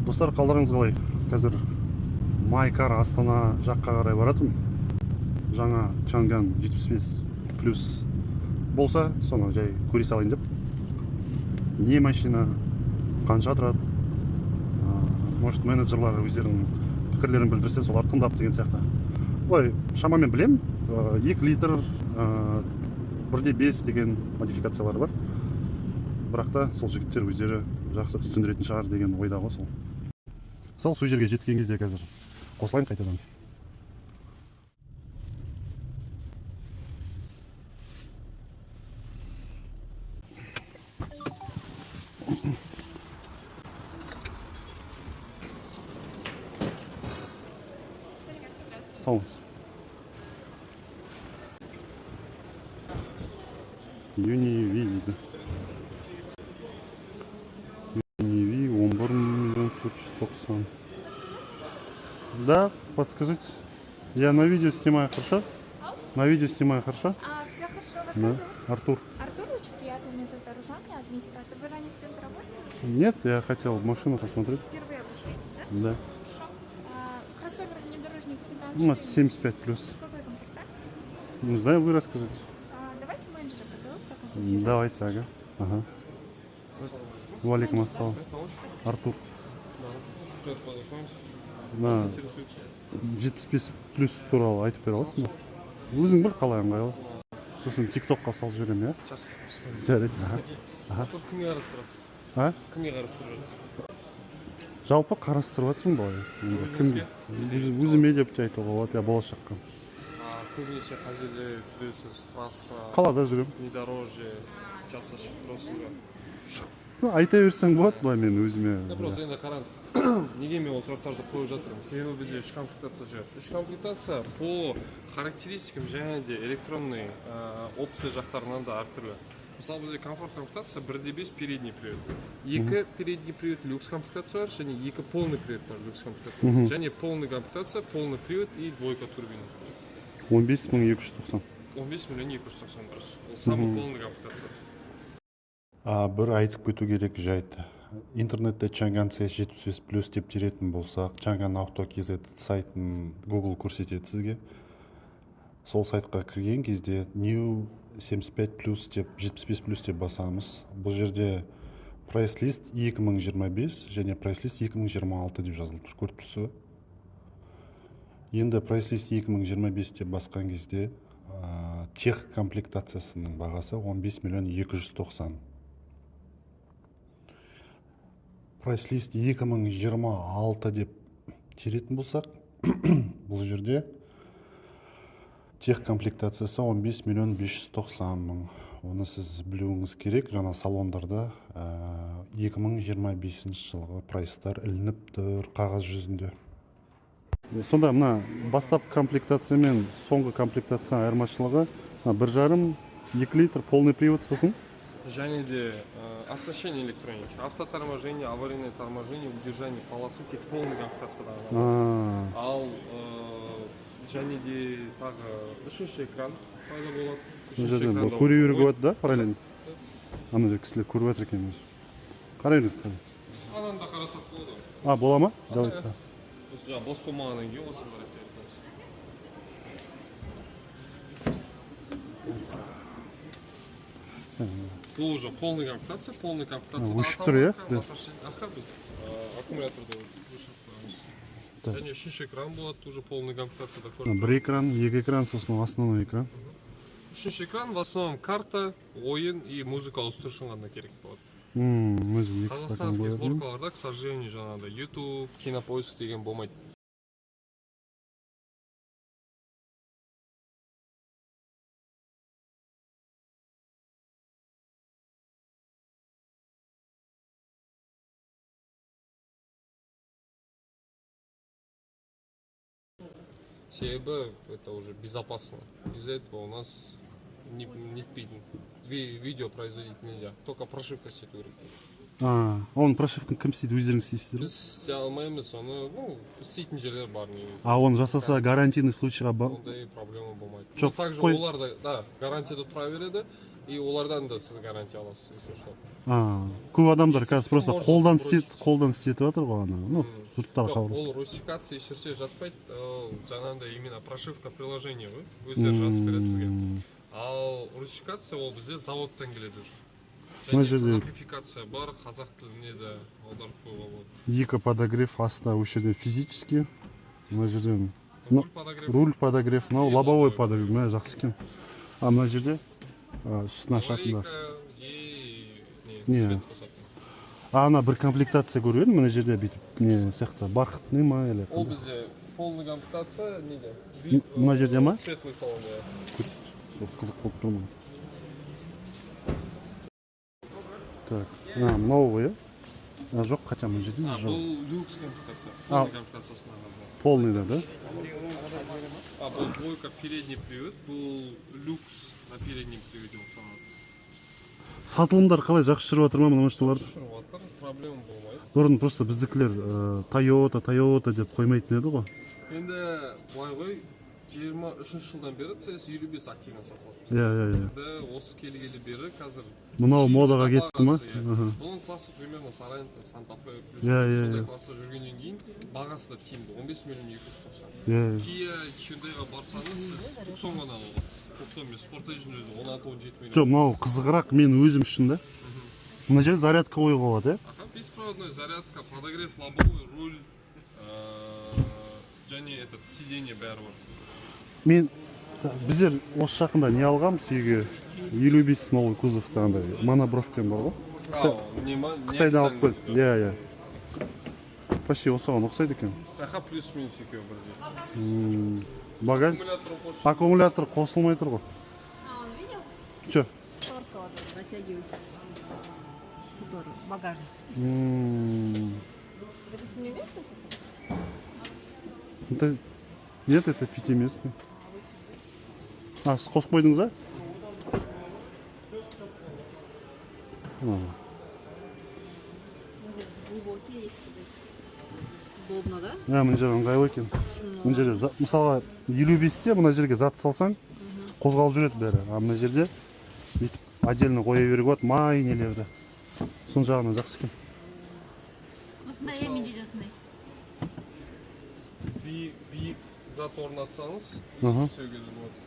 Достар, қалдарыңыз қалай? Қазір Майкар Астана жаққа қарай баратырмын. Жаңа Чанган 75 плюс болса, соны жай көре салайын деп. Не машина, қанша тұрады, может, менеджерлар өздерінің пікірлерін білдірсе, соларды тыңдап деген сияқты. Былай шамамен білем, 2 литр, 1,5 деген модификациялары бар. Бірақ та сол жігіттер өздері жақсы түсіндіретін шығар деген ойда ғой сол. Сол жерге жеткен кезде қазір қосылайын қайтадан. Саламатсыз. Юниви дейді. Юниви 11 490 000. Да, подскажите. Я на видео снимаю, хорошо? На видео снимаю, хорошо? А, все хорошо, вас Да. как зовут? Артур. Артур, очень приятно, меня зовут Аружан, я администратор. Вы ранее с кем-то работали? Нет, я хотел машину посмотреть. Впервые обращаетесь, да? Да. Хорошо. А, кроссовер, внедорожник, седан, Ну, что от 75 плюс. именно? Какой комплектации? Не знаю, вы расскажите. А, давайте менеджера позову, проконсультирую. Давайте, ага. Ага. Валикум ассалам. Подскажите. Артур. Привет, познакомимся. На Вас интересует? 75 плюс туралы айтып бере аласың ба? Өзің біл, қалай ыңғайлы. Сосын тиктокқа салып жіберемін, иә? Жақсы. Жарайды. Аха. Артур, кімге қарастырасыз? А? Кімге қарастырып жатырсыз? Жалпы қарастырып жатырмын былай. Енді кім Өзіңізге? Өзіме деп те айтуға болады, иә, болашаққа. А, көбінесе қай жерде жүресіз? Трасса, Қалада жүремін. внедорожье, часто шығып тұрасыз ба? Ну, айта берсең болады былай мен өзіме. Я просто енді қараңыз, неге мен ол сұрақтарды қойып жатырмын? Себебі бізде үш комплектация жүреді. Үш комплектация по характеристикам және де электронный опция жақтарынан да әртүрлі. Мысалы, бізде комфорт комплектация 1,5 передний привод, екі передний привод люкс комплектация бар және екі полный привод бар люкс комплектация. Және полный комплектация, полный привод и двойка турбина. 15 290. 15 миллион 290, дұрыс. Ол самый полный комплектация. Бір айтып кету керек жайт. Интернетте Чанган CS 75 плюс деп теретін болсақ, Чанган Авто KZ сайтын Google көрсетеді сізге. Сол сайтқа кірген кезде New 75 плюс деп, 75 плюс деп басамыз. Бұл жерде прайс-лист 2025 және прайс-лист 2026 деп жазылып тұр, көріп тұрсыз ба? Енді прайс-лист 2025 деп басқан кезде, тех комплектациясының бағасы 15 миллион 290. Прайс-лист 2026 деп теретін болсақ, бұл жерде тех комплектациясы 15 миллион 590 мың. Оны сіз білуіңіз керек, жаңа салондарда 2025 жылғы прайстар ілініп тұр қағаз жүзінде. Сонда мына бастапқы комплектация мен соңғы комплектация айырмашылығы мына бір жарым, екі литр, полный привод, сосын? Және де оснащение электроники, автоторможение, аварийное торможение, удержание полосы тек полный комплектацияда ғана. Ал және де тағы үшінші экран пайда болады. Бұл Үшінші жерден экранда бұл көре беруге болады да, параллельно. Ана жерде кісілер көріп жатыр екен өзі. Қарай беріңіз, қарай. Ананы да қарасақ болады. А, бола ма? Давайте. Сосын жаңағы бос болмағаннан кейін осы бар екен. Бұл уже полный комплектация, полный комплектация. Өшіп тұр, иә? Аха, біз аккумуляторды өшіріп қоямыз. Так. Және үшінші экран болады, уже полный комплектацияда көріп Бір экран, екі экран, сосын основной экран. Үшінші экран в основном карта, ойын и музыка ауыстыру үшін ғана керек болады. Өзім екі стакан Қазақстанский қоятын. сборкаларда, к сожалению, жаңағыдай YouTube, Кинопоиск деген болмайды. Себебі это уже безопасно. Из-за этого у нас не видео производить нельзя. Только прошивка істету керек. А, оның прошивканы кім істейді, өздеріңіз істейсіздер ме? Біз істей алмаймыз оны, ну, істейтін жерлер бар негізі. А оны жасаса, гарантийный случайға Ондай проблема болмайды. Жоқ, Также қой. олар да, да, гарантияда тұра береді. И олардан да сіз гарантия аласыз, если что. А, көп адамдар Если қазір что, просто можно қолдан сбросить. істет, қолдан істетіп жатыр ғой ана. Ну, жұрттар Жоқ, хабарласып. ол русификация ешнәрсе жатпайды, ол жаңағындай именно прошивка приложение ғой, өздері жазып береді сізге. Ал русификация ол бізде заводтан келеді уже. Мына Және қазақификация бар, қазақ тіліне де аударып қоюға болады. Екі подогрев астына, осы жерден физически, мына жерден. Ну, Руль подогрев. Руль подогрев, мынау И лобовой лобовой. подогрев, мына жақсы екен. А мына жерде үстін ашатындар. Аварийка, и Не. не, свет қосатын. А ана бір комплектация көріп едім, мына жерде бүйтіп не сияқты, бархатный ма или Ол бізде полный комплектация неде? Мына жерде ма? Светлый салон, иә. Сол қызық болып тұр маған. Так, а, мынау ғой, иә? А, жоқ, хотя мына жерде де А, жоқ. бұл люкс комплектация. А. Полный комплектациясына ғана. Полный да, да? А, бұл двойка передний привод, бұл люкс на переднем приводе болып саналады. Сатылымдар қалай, жақсы жүріп жатыр ма мына машиналар? Жүріп жатыр, проблема болмайды. Бұрын просто біздікілер Тойота, Тойота деп қоймайтын еді ғой. Енді былай ғой, 23 жылдан бері CS 55 активно сатылады. Иә, иә, иә. Енді осы келгелі бері қазір Мынау тиімді модаға кетті ма? бағасы, иә. Бұның классы примерно Соренто, Санта Фе плюс Иә, иә, сондай иә. класста жүргеннен кейін бағасы да тиімді, 15 миллион 290. Иә, иә. Kia, Hyundaiға барсаңыз, сіз Tucson ғана ала аласыз. Tucson мен Sportage-дің өзі 16-17 миллион. Жоқ, мынау қызығырақ мен өзім үшін да. Мына жерде зарядка қоюға болады, иә? Аха, беспроводной зарядка, подогрев лобовой, руль, және этот сиденье бәрі бар. Мен біздер осы жақында не алғанбыз үйге, 55 новый кузовта андай монобровкамен бар ғой. А, не ма? Не Қытайдан алып официальный келдік. Иә, иә. Почти осыған ұқсайды екен. Аха, плюс-минус екеуі бірдей. Багаж Аккумулятор қосып аккумулятор қосылмай тұр ғой. А, он видел? Че? Шторка вот эта затягивающая. Который, багажник. Это семиместный какой-то? Это... Нет, это пятиместный. А, сіз қосып қойдыңыз а? А, Глубокие есть тебе. Удобно, да? Иә, мына жер ыңғайлы екен. Мына жерде мысалға 55-те мына жерге зат салсаң, қозғалып жүреді бәрі. А мына жерде бүйтіп отдельно қоя беруге болады май нелерді. Сол жағынан жақсы екен. Осындай, иә, менде де осындай. Биік, биік зат орнатсаңыз, істеуге де болады.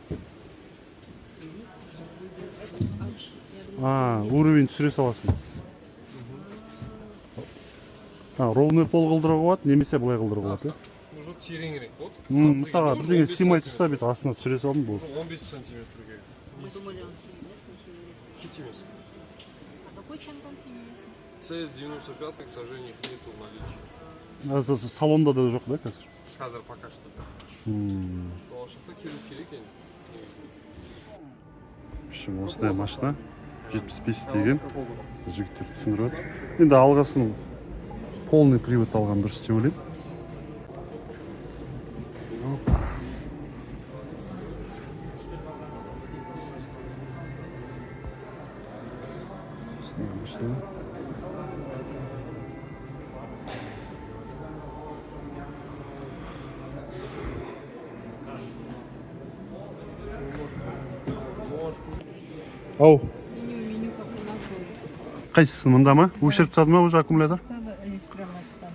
А, уровень түсіре саласың. А, ровный пол қылдыруға болады, немесе былай қылдыруға болады, иә? Уже тереңірек болады. Мысалға бірдеңе сыймай тұрса, бүйтіп астына түсіре салдым, болды. Уже 15 сантиметрге. Мы думали, он семиместный, семиместный. Кит емес. А какой чанган семиместный? C95, к сожалению, их нету в наличии. А, салонда да жоқ да қазір? Қазір пока что жоқ. Болашақта келу керек енді негізінде. В общем, осындай машина 75 деген жігіттер түсіндіріп жатыр. Енді алғасын полный привод алған дұрыс деп ойлаймын. Опа. Осындай машина. Ау. Меню, меню, как у нас было. Қайсысы, мында ма? Өшіріп тастады ма уже аккумулятор? Здесь прямо там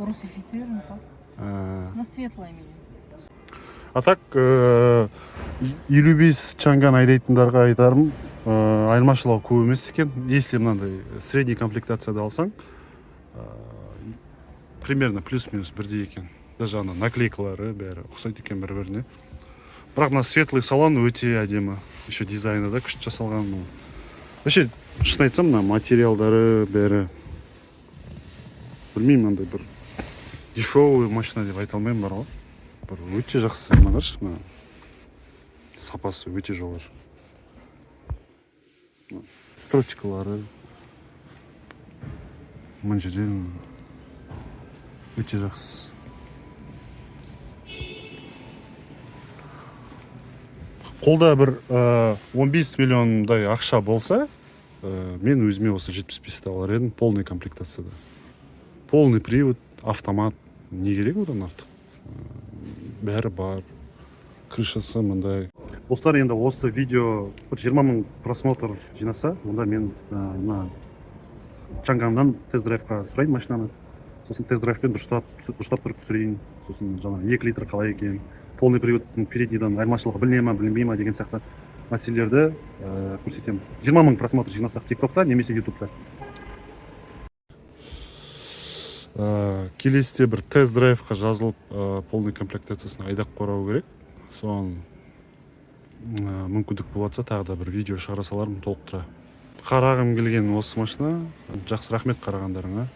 русифицированный паспорт. А. Но светлое меню. А так 55 Чанган айдайтындарға айтарым, айырмашылығы көп емес екен. Если мынандай средний комплектацияда алсаң, примерно плюс минус бірдей екен. Даже ана наклейкалары бәрі ұқсайды екен бір біріне. Бірақ мына светлый салон өте әдемі, еще дизайны да күшті жасалған. Ну, вообще, шын айтсам, мына материалдары бәрі, білмеймін, мынандай бір дешевый машина деп айта алмаймын бар ғой, бір өте жақсы. Мына қарашы, мына сапасы өте жоғары. Мына строчкалары мына жерден өте жақсы. Қолда бір 15 миллиондай ақша болса, мен өзіме осы 75-ті алар едім полный комплектацияда, полный привод, автомат. Не керек одан артық? Бәрі бар, крышасы мындай. Достар, енді осы видео бір 20 000 просмотр жинаса, онда мен мына Чанганнан тест-драйвқа сұрайын машинаны. Сосын тест-драйвпен дұрыстап тұрып түсірейін. Сосын жаңағы 2 литр қалай екен, полный приводтың переднийдан айырмашылығы біліне ма, білінбей ма деген сияқты мәселелерді көрсетемін. 20 000 просмотр жинасақ Тиктокта немесе Ютубта. Келесіде бір тест драйвқа жазылып, полный комплектациясын айдап қарау керек. Соған мүмкіндік болып жатса, тағы да бір видео шығара салармын толықтыра. Қарағым келген осы машина. Жақсы, рахмет қарағандарыңа.